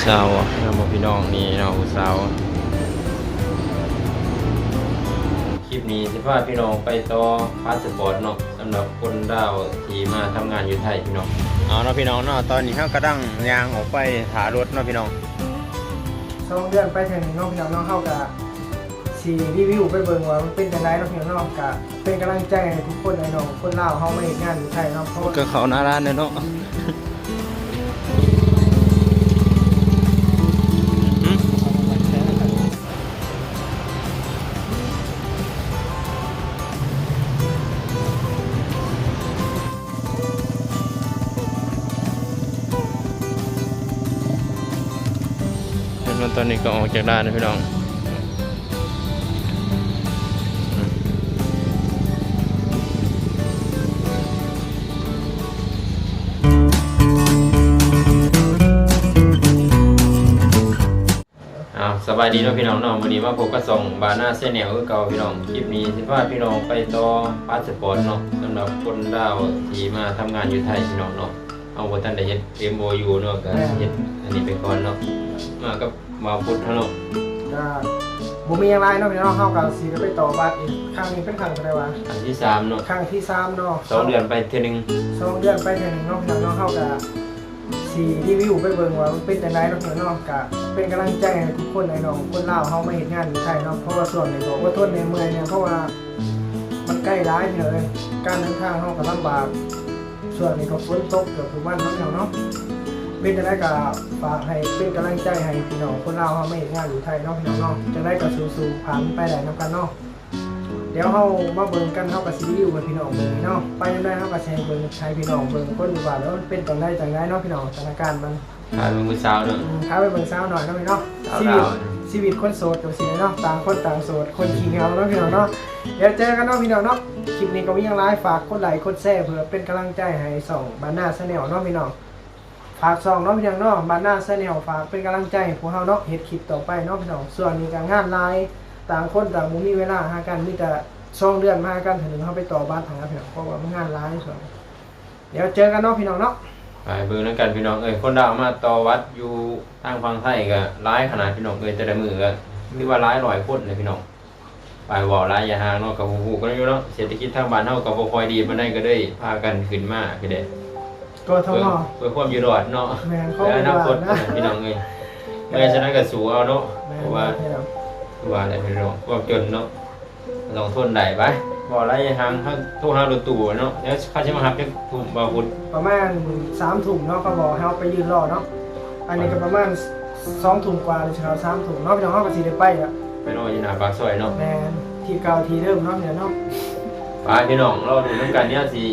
ສາວ ງາມບໍ່ພີ່ນ້ອງ? ນີ້ເນາະ ຜູ້ສາວ. ຄລິບນີ້ຊິພາພີ່ນ້ອງໄປຕໍ່ພາສະປອດເນາະ ສຳລັບຄົນລາວທີ່ມາທຳງານຢູ່ໄທພີ່ນ້ອງ. ເອົາເນາະພີ່ນ້ອງເນາະ ຕອນນີ້ເຮົາກຳລັງຍ່າງອອກໄປຖ້າລົດເນາະພີ່ນ້ອງ. ສອງເດືອນໄປເທື່ອໜຶ່ງເນາະພີ່ນ້ອງເນາະ ເຮົາກະ ຊິຣີວິວໄປເບິ່ງວ່າມັນເປັນຈັ່ງໃດເນາະພີ່ນ້ອງເນາະ. ກະເປັນກຳລັງໃຈໃຫ້ທຸກຄົນ ໄອ້ນ້ອງຄົນລາວເຮົາມາເຮັດງານຢູ່ໄທເນາະ ເພາະວ່າ ກໍເຂົ້າໜ້າຮ້ານແລ້ວເນາະ. ແລ້ວຕອນນີ້ກໍອອກຈາກຮ້ານແລ້ວພີ່ນ້ອງ. ອ້າວ ສະບາຍດີເນາະພີ່ນ້ອງເນາະ ມື້ນີ້ມາພົບກັບຊ່ອງບານາແຊນແນວຄືເກົ່າພີ່ນ້ອງ. ຄລິບນີ້ຊິພາພີ່ນ້ອງໄປຕໍ່ພາສະປອດເນາະ ສຳລັບຄົນລາວທີ່ມາທຳງານຢູ່ໄທພີ່ນ້ອງເນາະ. ເຮົາບໍ່ທັນໄດ້ເຮັດເອັມໂອຢູເນາະ ກໍ ແມ່ນ ເຮັດອັນນີ້ໄປກ່ອນເນາະ ມາກັບບ່າວພຸດເຮົາເນາະ. ກໍບໍ່ມີຫຍັງຫຼາຍເນາະພີ່ນ້ອງ ເຮົາກໍຊິໄດ້ໄປຕໍ່ບັດອີກຄັ້ງນີ້ ເປັນຄັ້ງເທົ່າໃດວະ? ຄັ້ງທີສາມເນາະ. ຄັ້ງທີສາມເນາະ ສອງເດືອນໄປເທື່ອໜຶ່ງ ສອງເດືອນໄປເທື່ອໜຶ່ງເນາະພີ່ນ້ອງເນາະ. ເຮົາກໍ ຊິຣີວິວໄປເບິ່ງວ່າມັນເປັນຈັ່ງໃດເນາະພີ່ນ້ອງເນາະ. ກະເປັນກຳລັງໃຈໃຫ້ທຸກຄົນ ໄອ້ນ້ອງຄົນລາວເຮົາມາເຮັດງານຢູ່ໄທເນາະ ເພາະວ່າຊ່ວງນີ້ກໍອົດທົນແດ່ ເມື່ອຍແດ່ ເພາະວ່າມັນໄກຫຼາຍພີ່ນ້ອງເອີຍ. ການເດີນທາງເຮົາກໍລຳບາກ ຊ່ວງນີ້ກໍຝົນຕົກເກືອບທຸກວັນເນາະພີ່ນ້ອງເນາະ. ເປັນຈັ່ງໃດກໍຝາກໃຫ້ເປັນກຳລັງໃຈໃຫ້ພີ່ນ້ອງຄົນລາວເຮົາມາເຮັດງານຢູ່ໄທເນາະພີ່ນ້ອງເນາະ. ຈັ່ງໃດກໍສູ້ໆຜ່ານໄປໄດ້ນຳກັນເນາະ. ດຽວເຮົາມາເບິ່ງກັນ ເຮົາກໍຊິຣີວິວໃຫ້ພີ່ນ້ອງເບິ່ງເນາະ. ໄປຈັ່ງໃດເຮົາກໍຊິໃຫ້ເບິ່ງ ໃຫ້ພີ່ນ້ອງເບິ່ງ ຄົນຢູ່ບ້ານວ່າມັນເປັນຈັ່ງໃດຈັ່ງໃດເນາະພີ່ນ້ອງ ສະຖານະການມັນ. ພາເບິ່ງຜູ້ສາວເນາະ. ອືມ ພາໄປເບິ່ງສາວໜ້ອຍເນາະພີ່ນ້ອງ. ສາວລາວ ຊີວິດ ຊີວິດຄົນໂສດກໍຊີ້ແຫຼະເນາະ ຕ່າງຄົນຕ່າງໂສດ ຄົນຂີ້ເຫງົາເນາະພີ່ນ້ອງເນາະ. ດຽວເຈີກັນເນາະພີ່ນ້ອງເນາະ. ຄລິບນີ້ກໍບໍ່ມີຫຍັງຫຼາຍ ຝາກກົດໄລກົດແຊເພື່ອເປັນກຳລັງໃຈໃຫ້ຊ່ອງບານາແຊນແນວເນາະພີ່ນ້ອງ. ຝາກຊ່ອງເນາະພີ່ນ້ອງເນາະ ບານາແຊນແນວ ຝາກເປັນກຳລັງໃຈໃຫ້ພວກເຮົາເນາະ ເຮັດຄລິບຕໍ່ໄປເນາະພີ່ນ້ອງ. ຊ່ວງນີ້ກໍງານຫຼາຍ ຕ່າງຄົນຕ່າງບໍ່ມີເວລາຫາກັນ ມີແຕ່ສອງເດືອນມາຫາກັນເທື່ອໜຶ່ງ ເຮົາໄປຕໍ່ບັດຫັ້ນນະພີ່ນ້ອງ ເພາະວ່າມັນງານຫຼາຍຊ່ວງນີ້. ດຽວເຈີກັນເນາະພີ່ນ້ອງເນາະ. ໄປເບິ່ງນຳກັນພີ່ນ້ອງເອີຍ ຄົນລາວມາຕໍ່ບັດຢູ່ທາງຝັ່ງໄທກໍຫຼາຍຂະໜາດພີ່ນ້ອງເອີຍ ແຕ່ລະມື້ກໍຖືວ່າຫຼາຍຮ້ອຍຄົນເລີຍພີ່ນ້ອງ. ໄປເວົ້າຫຼາຍຢ່າຫ່າງເນາະ ກໍຮູ້ໆກັນຢູ່ເນາະ ເສດຖະກິດທາງບ້ານເຮົາກໍບໍ່ຄ່ອຍດີປານໃດ ກໍເລີຍພາກັນຂຶ້ນມາພີ້ແຫຼະ ກໍເພື່ອ ເພື່ອຄວາມຢູ່ລອດເນາະ. ແມ່ນ ເພື່ອອະນາຄົດພີ່ນ້ອງເອີຍ. ເມື່ອຍສ່ຳໃດກໍສູ້ເອົາເນາະ ເພາະວ່າ ຄືວ່າແຫຼະພີ່ນ້ອງ ຄວາມຈົນເນາະ ຕ້ອງທົນໄດ້. ໄປ ເວົ້າຫຼາຍຢ່າຫ່າງ ໂທຫາລົດຕູ້ເນາະ ດຽວເຂົາຊິມາຮັບຈັກທຸ່ມ ບ່າວພຸດ? ປະມານສາມທຸ່ມເນາະ ເຂົາບອກໃຫ້ເຮົາໄປຢືນລໍເນາະ. ອັນນີ້ກໍປະມານສອງທຸ່ມກວ່າ ຫຼືຊິເຂົ້າສາມທຸ່ມເນາະ ພີ່ນ້ອງ ເຮົາກໍຊິໄດ້ໄປລະ ໄປລໍຢູ່ໜ້າປາກຊອຍເນາະ. ແມ່ນ ທີ່ເກົ່າທີ່ເດີມເນາະ ເນາະ. ໄປພີ່ນ້ອງ ລໍດູນຳກັນ ດຽວຊິ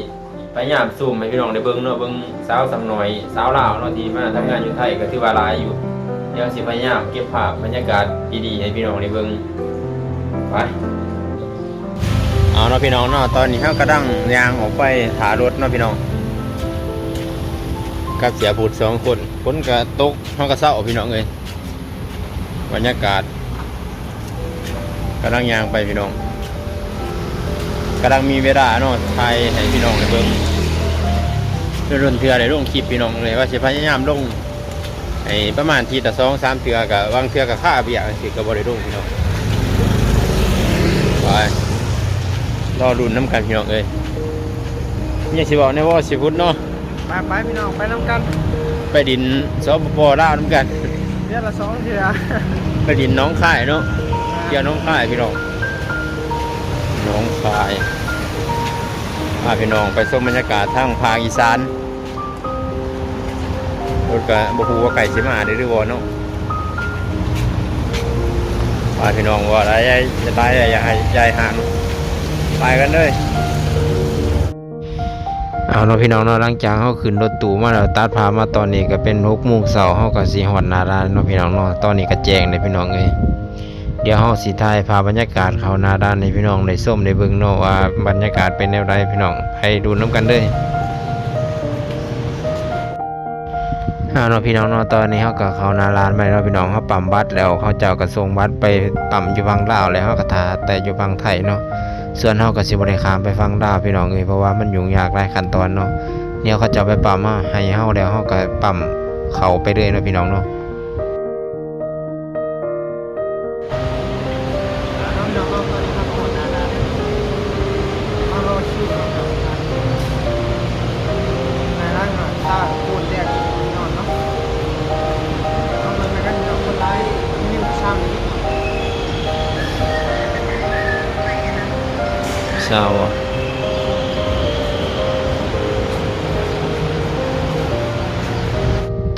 ພະຍາຍາມຊູມໃຫ້ພີ່ນ້ອງໄດ້ເບິ່ງເນາະ ເບິ່ງສາວສ່ຳນ້ອຍ ສາວລາວເນາະ ທີ່ມາທຳງານຢູ່ໄທ ກໍຖືວ່າຫຼາຍຢູ່. ດຽວຊິພະຍາຍາມເກັບພາບບັນຍາກາດດີໆໃຫ້ພີ່ນ້ອງໄດ້ເບິ່ງ. ໄປ ເອົາເນາະພີ່ນ້ອງເນາະ ຕອນນີ້ເຮົາກຳລັງຍ່າງອອກໄປຖ້າລົດເນາະພີ່ນ້ອງ ກັບເສຍພຸດສອງຄົນ. ຝົນກໍຕົກ ເຮົາກໍເຊົາພີ່ນ້ອງເອີຍ. ບັນຍາກາດ ກຳລັງຍ່າງໄປພີ່ນ້ອງ ກຳລັງມີເວລາເນາະ ຖ່າຍໃຫ້ພີ່ນ້ອງໄດ້ເບິ່ງ. ດົນໆເທື່ອໄດ້ລົງຄລິບພີ່ນ້ອງເອີຍ ວ່າຊິພະຍາຍາມລົງ ໃຫ້ປະມານທິດລະສອງສາມເທື່ອ ກະບາງເທື່ອກະຄາວຽກຈັ່ງຊີ້ກະບໍ່ໄດ້ລົງພີ່ນ້ອງ. ໄປ ລໍລຸ້ນນຳກັນພີ່ນ້ອງເອີຍ. ຍັງຊິເວົ້າແນວບໍ່ຊິພຸດເນາະ. ໄປໆ ພີ່ນ້ອງ ໄປນຳກັນ ໄປດິນ ສປປ ລາວນຳກັນ ເດືອນລະສອງເທື່ອ. ໄປດິນໜອງຄາຍເນາະ ທ່ຽວໜອງຄາຍພີ່ນ້ອງ ໜອງຄາຍ. ພາພີ່ນ້ອງໄປຊົມບັນຍາກາດທາງພາກອີສານ. ລົດກະບໍ່ຮູ້ວ່າໃກ້ຊິມາໄດ້ຫຼືບໍ່ເນາະ. ພາພີ່ນ້ອງ ເວົ້າຫຼາຍ ຫຼາຍຢ່າໃຫ້ ຢ່າໃຫ້ຫ່າງ ໄປກັນເລີຍ. ເອົາເນາະພີ່ນ້ອງເນາະ ຫຼັງຈາກເຮົາຂຶ້ນລົດຕູ້ມາແລ້ວ ຕັດພາບມາຕອນນີ້ກະເປັນຫົກໂມງເຊົ້າ ເຮົາກະຊິຮອດໜ້າຮ້ານເນາະພີ່ນ້ອງເນາະ. ຕອນນີ້ກະແຈ້ງແລ້ວພີ່ນ້ອງເອີຍ. ດຽວເຮົາຊິຖ່າຍພາບບັນຍາກາດເຂົ້າໜ້າຮ້ານໃຫ້ພີ່ນ້ອງໄດ້ຊົມໄດ້ເບິ່ງເນາະ ວ່າບັນຍາກາດເປັນແນວໃດພີ່ນ້ອງ ໃຫ້ດູນຳກັນເດີ. ເອົາເນາະພີ່ນ້ອງເນາະ ຕອນນີ້ເຮົາກະເຂົ້າໜ້າຮ້ານມາແລ້ວເນາະພີ່ນ້ອງ. ເຮົາປ້ຳບັດແລ້ວ ເຂົາເຈົ້າກະສົ່ງບັດໄປປ້ຳຢູ່ຝັ່ງລາວ ແລ້ວເຮົາກະຖ້າແຕ່ຢູ່ຝັ່ງໄທເນາະ. ສ່ວນເຮົາກະຊິບໍ່ໄດ້ຂ້າມໄປຝັ່ງລາວພີ່ນ້ອງເອີຍ ເພາະວ່າມັນຫຍຸ້ງຍາກຫຼາຍຂັ້ນຕອນເນາະ. ດຽວເຂົາເຈົ້າໄປປ້ຳມາໃຫ້ເຮົາແລ້ວ ເຮົາກະປ້ຳເຂົ້າໄປເລີຍເນາະພີ່ນ້ອງເນາະ. ລາວ.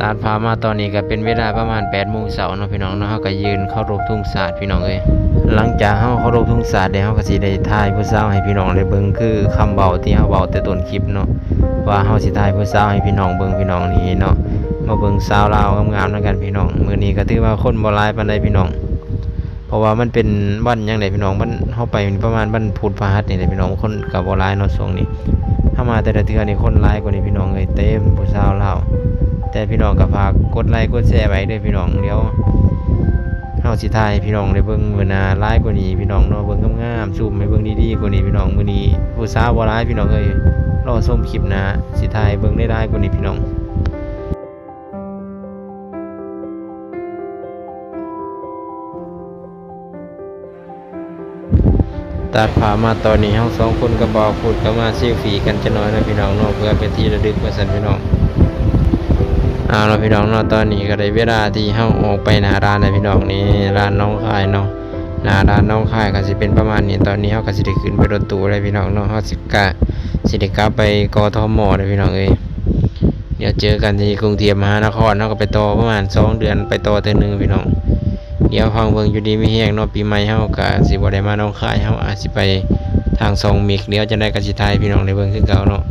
ຕັດພາບມາຕອນນີ້ກໍເປັນເວລາປະມານແປດໂມງເຊົ້າເນາະພີ່ນ້ອງເນາະ, ເຮົາກໍຢືນເຄົາລົບທຸງຊາດພີ່ນ້ອງເອີຍ. ຫຼັງຈາກເຮົາເຄົາລົບທຸງຊາດແລ້ວ ເຮົາກໍຊິໄດ້ຖ່າຍຜູ້ສາວໃຫ້ພີ່ນ້ອງໄດ້ເບິ່ງ ຄືຄຳເວົ້າທີ່ເຮົາເວົ້າແຕ່ຕົ້ນຄລິບເນາະ ວ່າເຮົາຊິຖ່າຍຜູ້ສາວໃຫ້ພີ່ນ້ອງເບິ່ງພີ່ນ້ອງນີ້ເນາະ. ມາເບິ່ງສາວລາວງາມໆນຳກັນພີ່ນ້ອງ. ມື້ນີ້ກໍຖືວ່າຄົນບໍ່ຫຼາຍປານໃດພີ່ນ້ອງ ເພາະວ່າມັນເປັນວັນຫຍັງແດ່ພີ່ນ້ອງ, ມັນ ເຮົາໄປປະມານວັນພຸດພະຫັດນີ້ແຫຼະພີ່ນ້ອງ, ຄົນກໍບໍ່ຫຼາຍເນາະຊ່ວງນີ້. ເຮົາມາແຕ່ລະເທື່ອນີ້ຄົນຫຼາຍກວ່ານີ້ພີ່ນ້ອງເອີຍ, ເຕັມຜູ້ສາວລາວ. ແຕ່ພີ່ນ້ອງກໍຝາກກົດໄລກົດແຊໄວ້ເດີພີ່ນ້ອງ, ດຽວເຮົາຊິຖ່າຍໃຫ້ພີ່ນ້ອງໄດ້ເບິ່ງມື້ໜ້າຫຼາຍກວ່ານີ້ພີ່ນ້ອງເນາະ, ເບິ່ງງາມໆ ຊູມໃຫ້ເບິ່ງດີໆກວ່ານີ້ພີ່ນ້ອງ. ມື້ນີ້ຜູ້ສາວບໍ່ຫຼາຍພີ່ນ້ອງເອີຍ, ລໍຊົມຄລິບໜ້າ ຊິຖ່າຍໃຫ້ເບິ່ງຫຼາຍໆກວ່ານີ້ພີ່ນ້ອງ. ຕັດພາບມາຕອນນີ້ ເຮົາສອງຄົນກັບບ່າວພຸດກໍມາເຊລຟີກັນຈັກໜ້ອຍເນາະພີ່ນ້ອງເນາະ, ເພື່ອເປັນທີ່ລະລຶກວ່າຊັ້ນພີ່ນ້ອງ. ເອົາລະພີ່ນ້ອງເນາະ, ຕອນນີ້ກໍໄດ້ເວລາທີ່ເຮົາອອກໄປໜ້າຮ້ານແລ້ວພີ່ນ້ອງ. ນີ້ຮ້ານໜອງຄາຍເນາະ, ໜ້າຮ້ານໜອງຄາຍກໍຊິເປັນປະມານນີ້. ຕອນນີ້ເຮົາກໍຊິໄດ້ຂຶ້ນໄປລົດຕູ້ແລ້ວພີ່ນ້ອງເນາະ, ເຮົາຊິກະ ຊິໄດ້ກັບໄປ ກທມ ເດີພີ່ນ້ອງເອີຍ. ດຽວເຈີກັນທີ່ກຸງເທບມະຫານະຄອນ, ເຮົາກໍໄປຕໍ່ປະມານສອງເດືອນ ໄປຕໍ່ເທື່ອໜຶ່ງພີ່ນ້ອງ. ດຽວຟັງເບິ່ງ ຢູ່ດີມີແຮງເນາະ, ປີໃໝ່ເຮົາກໍຊິບໍ່ໄດ້ມາໜອງຄາຍ, ເຮົາອາດຊິໄປທາງຊ່ອງມິກ, ດຽວຈັ່ງໃດກໍຊິຖ່າຍໃຫ້ພີ່ນ້ອງໄດ້ເບິ່ງຄືເກົ່າເນາະ.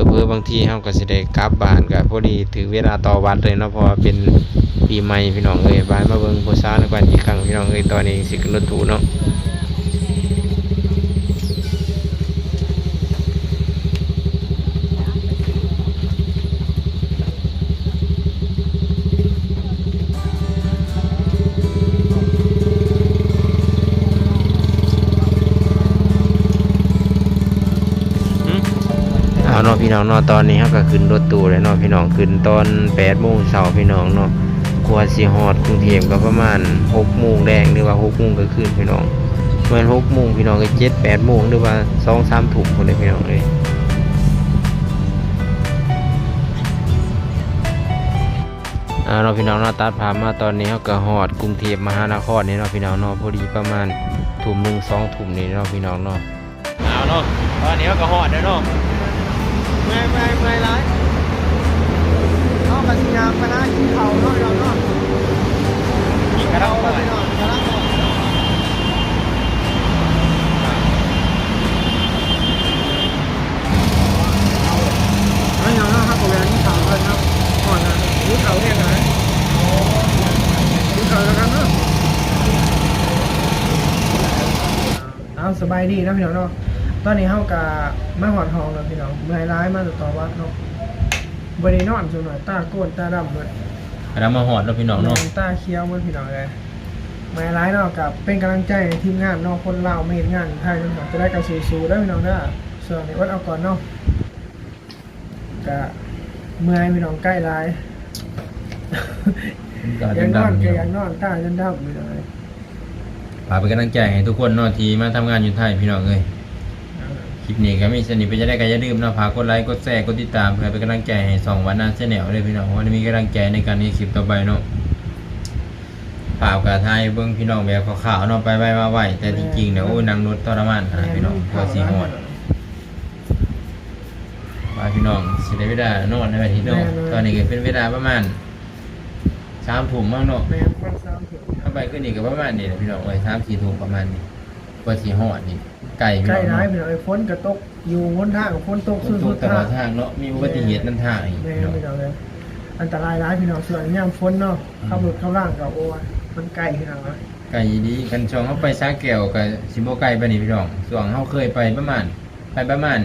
ເຜີໆບາງທີເຮົາກໍຊິໄດ້ກັບບ້ານ, ກໍພໍດີຖືກເວລາຕໍ່ວັດເລີຍເນາະ, ເພາະວ່າເປັນປີໃໝ່ພີ່ນ້ອງເອີຍ. ບາຍ ມາເບິ່ງຜູ້ສາວນຳກັນອີກຄັ້ງພີ່ນ້ອງເອີຍ, ຕອນນີ້ຊິຂຶ້ນລົດຕູ້ເນາະ. ເອົາເນາະພີ່ນ້ອງເນາະ, ຕອນນີ້ເຮົາກໍຂຶ້ນລົດຕູ້ແລ້ວເນາະພີ່ນ້ອງ, ຂຶ້ນຕອນແປດໂມງເຊົ້າພີ່ນ້ອງເນາະ. ກວ່າຊິຮອດກຸງເທບກໍປະມານຫົກໂມງແລງ ຫຼືວ່າຫົກໂມງກາງຄືນພີ່ນ້ອງ, ແມ່ນຫົກໂມງພີ່ນ້ອງເອີຍ, ເຈັດແປດໂມງ ຫຼືວ່າສອງສາມທຸ່ມພຸ້ນເດ້ພີ່ນ້ອງເອີຍ. ເອົາເນາະພີ່ນ້ອງເນາະ, ຕັດພາບມາຕອນນີ້ເຮົາກໍຮອດກຸງເທບມະຫານະຄອນນີ້ເນາະພີ່ນ້ອງເນາະ, ພໍດີປະມານທຸ່ມໜຶ່ງ ສອງທຸ່ມນີ້ເນາະພີ່ນ້ອງເນາະ. ເອົາເນາະ, ຕອນນີ້ເຮົາກໍຮອດແລ້ວເນາະ. ເມື່ອຍ ເມື່ອຍ ເມື່ອຍຫຼາຍ. ເຮົາກໍຊິຍ່າງໄປຫາກິນເຂົ້າເນາະ ພີ່ນ້ອງເນາະ. ກິນກະເດາະກ່ອນ ພີ່ນ້ອງ, ກະເດາະກ່ອນ. ແລ້ວເນາະ ເຮົາກໍແວ່ກິນເຂົ້າກ່ອນເນາະ. ຮອດແລ້ວ ຫິວເຂົ້າແຮງຫຼາຍ. ກິນເຂົ້າແລ້ວກັນເນາະ. ເອົາ ສະບາຍດີເນາະພີ່ນ້ອງເນາະ. ຕອນນີ້ເຮົາກະມາຮອດຫ້ອງແລ້ວພີ່ນ້ອງ, ເມື່ອຍຫຼາຍ ມາແຕ່ຕອນວັນເນາະ, ບໍ່ໄດ້ນອນຈັກໜ້ອຍ, ຕາໂກນຕາດຳເບິດ. ກະດຳມາຮອດເນາະພີ່ນ້ອງເນາະ, ຕາຂຽວເບິດພີ່ນ້ອງເອີຍ. ເມື່ອຍຫຼາຍເນາະ, ກະເປັນກຳລັງໃຈໃຫ້ທີມງານເນາະ, ຄົນລາວມາເຮັດງານຢູ່ໄທນຳກັນ, ຈັ່ງໃດກະສູ້ໆເດີພີ່ນ້ອງເດີ. ຊ່ວງນີ້ອົດເອົາກ່ອນເນາະ. ກະເມື່ອຍພີ່ນ້ອງ, ໃກ້ຫຼາຍ. ຢາກນອນກໍຢາກນອນ, ຕາຈົນດຳພີ່ນ້ອງເອີຍ. ຝາກເປັນກຳລັງໃຈໃຫ້ທຸກຄົນເນາະ ທີ່ມາທຳງານຢູ່ໄທພີ່ນ້ອງເອີຍ. ເອີ ຄລິບນີ້ກໍມີສ່ຳນີ້, ເປັນຈັ່ງໃດກໍຢ່າລືມເນາະ, ຝາກກົດໄລ ກົດແຊ ກົດຕິດຕາມ ເພື່ອເປັນກຳລັງໃຈໃຫ້ຊ່ອງວັນນາແຊນແນວເດີພີ່ນ້ອງ, ເຮົາໄດ້ມີກຳລັງໃຈໃນການເຮັດຄລິບຕໍ່ໄປເນາະ. ພາບກໍຖ່າຍໃຫ້ເບິ່ງພີ່ນ້ອງແບບຄ່າວໆເນາະ, ໄປໄວມາໄວ, ແຕ່ທີ່ຈິງແລ້ວ ໂອ້ຍ ນັ່ງລົດທໍລະມານຂະໜາດພີ່ນ້ອງ ກວ່າຊິຮອດ. ວ່າພີ່ນ້ອງ ຊິໄດ້ເວລານອນແລ້ວເນາະ. ຕອນນີ້ກໍເປັນເວລາປະມານສາມທຸ່ມແລ້ວເນາະ. ແມ່ນ ປະມານສາມທຸ່ມ. ເຮົາໄປຄືນນີ້ກໍປະມານນີ້ແຫຼະພີ່ນ້ອງເອີຍ, ສາມສີ່ທຸ່ມປະມານນີ້ ກວ່າຊິຮອດນີ້. ໃກ້ພີ່ນ້ອງເນາະ, ຝົນກໍຕົກຢູ່ຫົນທາງ, ຝົນຕົກສຸດໆ ຕະຫຼອດທາງເນາະ, ມີອຸບັດຕິເຫດນຳທາງອີກ. ແມ່ນພີ່ນ້ອງເອີຍ, ອັນຕະລາຍຫຼາຍພີ່ນ້ອງ, ຊ່ວງຍາມຝົນເນາະ. ອືມ ຂັບລົດຂັບລາງກໍ ໂອ້ຍ ມັນໄກພີ່ນ້ອງເອີຍ. ໄກອີ່ຫຼີ, ຄັນຊ່ວງເຮົາໄປສາແກ້ວກໍຊິບໍ່ໄກປານນີ້ພີ່ນ້ອງ. ຊ່ວງເຮົາເຄີຍໄປປະມານ ໄປປະມານ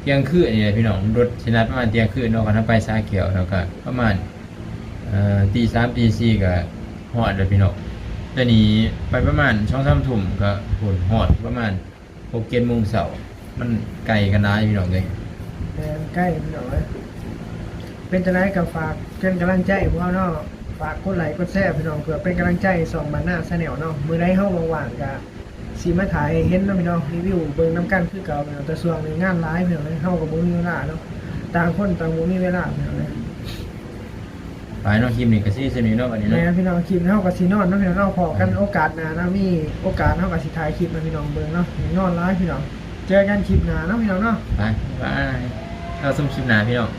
ທ່ຽງຄືນນີ້ແຫຼະພີ່ນ້ອງ, ລົດຊິນັດປະມານທ່ຽງຄືນເນາະ, ຄັນເຮົາໄປສາແກ້ວເນາະ, ກໍປະມານ ເອີ ຕີສາມຕີສີ່ກໍຮອດແລ້ວພີ່ນ້ອງ. ແຕ່ນີ້ໄປປະມານສອງສາມທຸ່ມກໍ ພຸ້ນ ຮອດປະມານຫົກເຈັດໂມງເຊົ້າ. ມັນໄກກັນຫຼາຍພີ່ນ້ອງເອີຍ. ແມ່ນ ໄກພີ່ນ້ອງເອີຍ. ເປັນຈັ່ງໃດກໍຝາກເປັນກຳລັງໃຈໃຫ້ພວກເຮົາເນາະ, ຝາກກົດໄລກົດແຊພີ່ນ້ອງ ເພື່ອເປັນກຳລັງໃຈໃຫ້ຊ່ອງບ້ານນາແຊນແນວເນາະ. ມື້ໃດເຮົາວ່າງໆກໍ ຊິມາຖ່າຍໃຫ້ເຫັນເນາະພີ່ນ້ອງ, ຣີວິວເບິ່ງນຳກັນຄືເກົ່າພີ່ນ້ອງ. ແຕ່ຊ່ວງນີ້ງານຫຼາຍພີ່ນ້ອງເອີຍ, ເຮົາກໍບໍ່ມີເວລາເນາະ, ຕ່າງຄົນຕ່າງບໍ່ມີເວລາພີ່ນ້ອງເອີຍ. ໄປເນາະ ຄລິບນີ້ກໍຊິສ່ຳນີ້ເນາະ ບັດນີ້ເນາະ ແມ່ນພີ່ນ້ອງ ຄລິບນີ້ເຮົາກໍຊິນອນເນາະພີ່ນ້ອງເນາະ ພໍ້ກັນໂອກາດໜ້າເນາະ ມີໂອກາດເຮົາກໍຊິຖ່າຍຄລິບໃຫ້ພີ່ນ້ອງເບິ່ງເນາະ ນອນຫຼາຍພີ່ນ້ອງ ເຈີກັນຄລິບໜ້າເນາະພີ່ນ້ອງເນາະ ບາຍບາຍ ເຮົາຊົມຄລິບໜ້າພີ່ນ້ອງ.